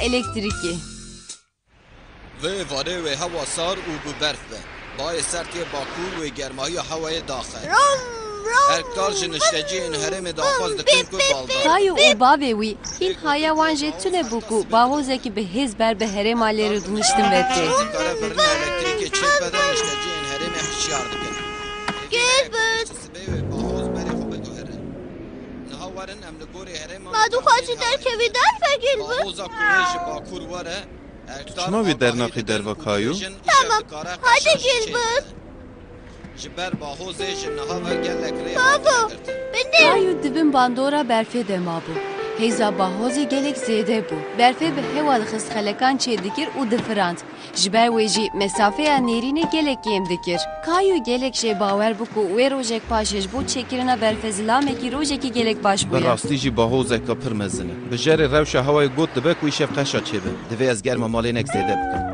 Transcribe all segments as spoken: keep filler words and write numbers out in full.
elektrîkê. Vê varê wê hewa sar û bi berf be. Bayê sert yê bakur wê germahiya hewayê daxe. Rom, rom, Erkdar ji nişteciyên herêmê daxwaz dikin ku baldar. Kayo û bavê wî hîn haya wan jê tune bû ku bahozekî bi hêz ber bi herêma lê rûdiniştin ve tê. Dikare birina elektrîkê çêbike de nişteciyên herêmê hişyar dikin. Gilbert! Sibê wê bahoz berê xwe biguhere. Niha werin em li gorî herêman Ma tu xwe jî derkevî derve, Gilbert? Bahoza ku wê ji bakur were, Çima wê dernaxî derva Kayo? Tamam, hadi Gilbert. Ji ber bahozê ji niha ve gelek rê Bavo, bindî. Kayo di bin bandora berfê de mabû. Hêza bahozê gelek zêde bû. Berfê bi hewa dixist, xelekan çêdikir û difirand. Ji ber wê jî mesafeya nêrînê gelek kêm dikir. Kayo gelek jê bawer bû ku wê rojek paşê ji bo çêkirina berfê zilamekî rojekî gelek baş Bi bûye. rastî jî bahozeke pir mezin e. Bi jerê rewşa hewayê got dibe ku îşev qeşa çêbe. Divê ez germa malê hinek zêde bikim.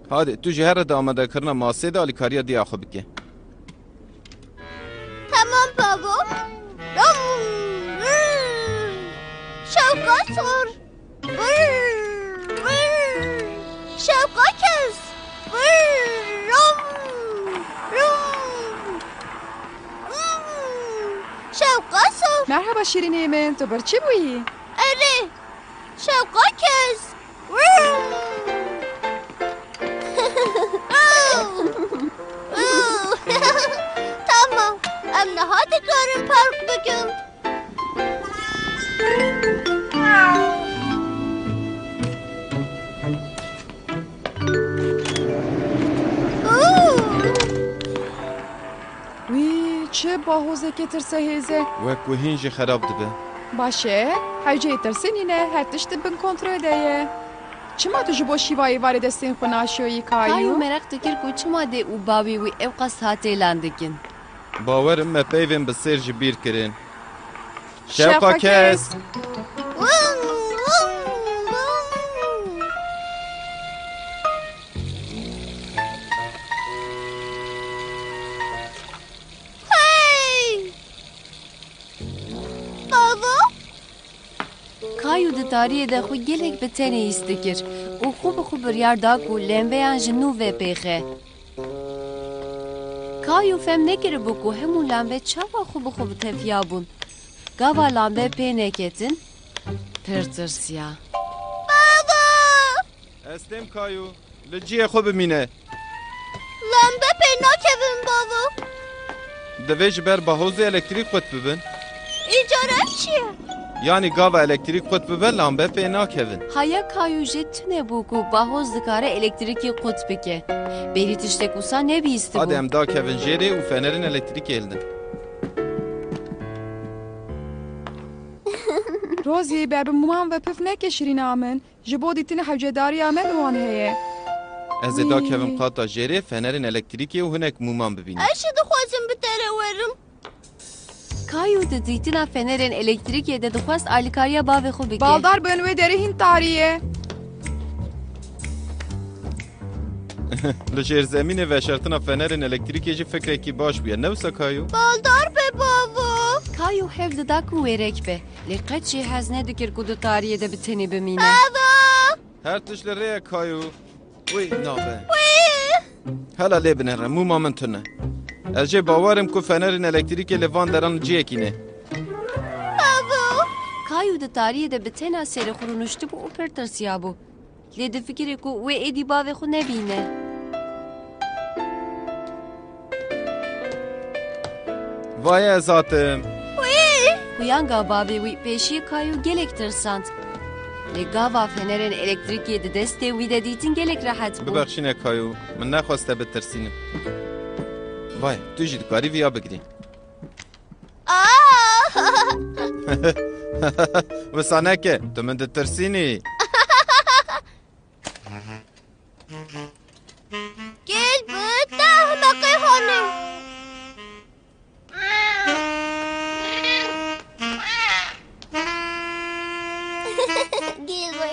Hadê, tu jî here di amadekirina masê de alîkariya diya xwe bike. Tamam bavo. Rom, rrr. Şewqa sor. Vırr, vırr. Şewqa kes. Vırr, rom, rom. Hmm. Şewqa sor. Merhaba şîrînê min, tu birçî bûyî? Erê. Şewqa kes. Tamam, em niha dikarin park bikin. Wî çi bahozeke tirsehêz e. Wek ku hîn jî xerab dibe. Baş e, hewceyê tirsê nîne, her tişt di bin kontrolê de ye. Çima tu ji bo şîva êvarê destên xwe naşiyoyî, Kayo? Kayo meraq dikir ku çima dê û bavê wî ewqas hatêlan dikin. Bawer im me peyvên bi sêr ji bîr kirin. Şewqa kes. Hey! Bavo? Kayo di tariyê de xwe gelek bi tenê hîs dikir û xwe bi xwe biryar da ku lembeyan ji nû vepêxe. Kayo fem nekiribû ku hemû lambe çawa xwe bi xwe bi tefiya bûn. Gava lambe pê neketin, pir tirsiya. Bavo! Ez têm Kayo, li cihê xwe bimîne. Lambe pê nakevin bavo. Divê ji ber bahozê elektrîk qut bibin. Îcar ev çi ye? Yanî gava elektrîk qut bibe, lambe pê nakevin. Haya Kayo jê tune bû ku bahoz dikare elektrîkê qut bike. Berî tiştek wisa nebihîstibû. Hadi em dakevin jêrê û fenerên elektrîkê hildin. Rozî, ber bi mûman ve pif neke şirîna min. Ji bo dîtina hewcedariya me bi wan heye. Ez ê dakevim qata jêrê, fenerên elektrîkê û hinek mûman bibînim. Ez jî dixwazim bi te re werim. Kayo di dîtina fenerên elektrîkê de dixwest alîkariya bavê xwe bike. Baldar bin, wê derê hîn tarî ye. Li jêrzemînê veşartina fenerên elektrîkê jî fikrekî baş bûye, ne wisa Kayo? Baldar be bavo! Kayo hewl dida ku wêrek be, lê qet jê hez nedikir ku di tariyê de bi tenê bimîne. Bavo! Her tişt li rê ye Kayo. Wî nabe. Wî! Hela lê binêre, mûma min tune. Ez jê bawer im ku fenerên elektrîkê li van deran li cihekî ne. Bavo! Kayo di tariyê de bi tena serê xwe rûniştibû û pir tirsiyabû. Lê difikirê ku wê êdî bavê xwe nebîne. Vay ez hatim. Wî! Huyanga bavê wî pêşiyê Kayo gelek tirsand. Lê gava fenerên elektrîkê di destê wî de dîtin gelek rehet bû. Bibexşîne Kayo, min nexwest te bitirsînim. Vay, tu jî dikarî viya bigirî. Aa! Wisa neke, tu min ditirsînî. Gel bi te ehmeqê hane. Gel bi.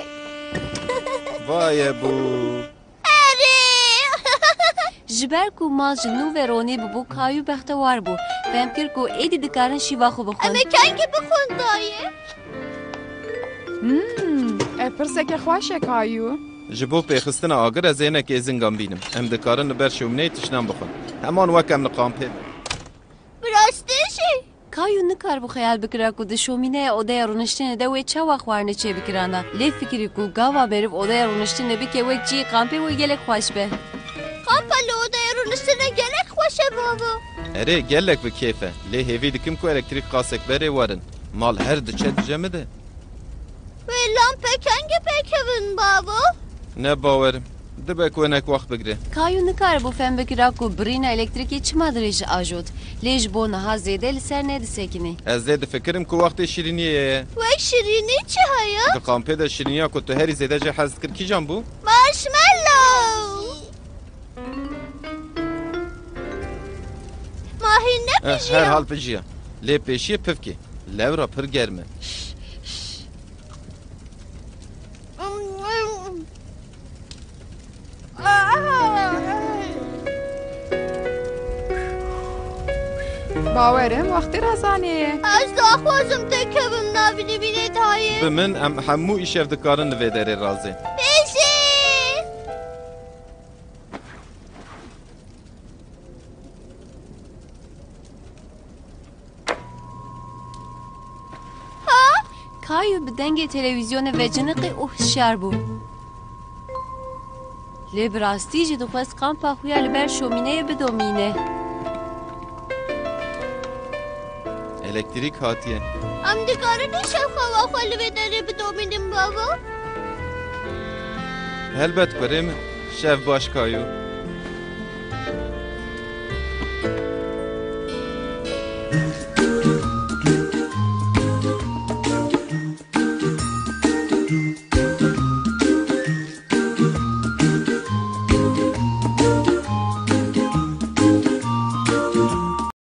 Vaye bû. Erê! Ji ber ku mal ji nû ve ronî bûbû, Kayû bextewar bû. Fehm kir ku êdî dikarin şîva xwe bixwin. Em ê kengî bixwin dayê? Hmm, ev pirseke xweş e, Kayû. Ji bo pêxistina agir ez ê hinek êzingan bînim. Em dikarin li ber şomineyê tiştan bixwin. Heman wek em li kampê bin. Bi rastî jî? Kayû nikaribû xeyal bikira ku di şomîneya odeya rûniştinê de wê çawa xwarinê çêbikirana. Lê fikirî ku gava meriv odeya rûniştinê bike wek cihê kampê wê gelek xweş be. Kampa li odeya rûniştinê gelek xweş e bavo. Erê, gelek bi kêf e. Lê hêvî dikim ku elektrîk qasek berê werin. Mal her diçe dije min de. Wê lampe kengî pêkevin bavo? Ne bawerim. Dibe ku hinek wext bigre. Kayû nikaribû fehm bikira ku birîna elektrîkê çima dirêj ajot. Lê ji bo niha zêde li ser nedisekinî. Ez dê difikirim ku wextê şirîniyê ye. Wek şirînî çi heye? Di kampê de şirîniya ku tu herî zêde jê hez dikir kîjan bû? Marshmallow! Ma hîn Eh, nepijiya? Herhal pijiya. Lê pêşiyê pivkê. Lewra pir germ e. Bawerim wextê rezanê ye. Ez daxwazim têkevim navî nivînê dayê. Bi min em hemû îşev dikarin li vê derê razê. Pêşî! Ha? Kayû bi dengê televîzyonê veciniqî û hişyar bû. Lê bi rastî jî dixwest kampa xwe ya li ber şomîneyê bidomîne. Elektrîk hatiye. Em dikarin îşev xewa xwe li vê derê bidomînin bavo? Helbet kurê min. Şev baş Kayû.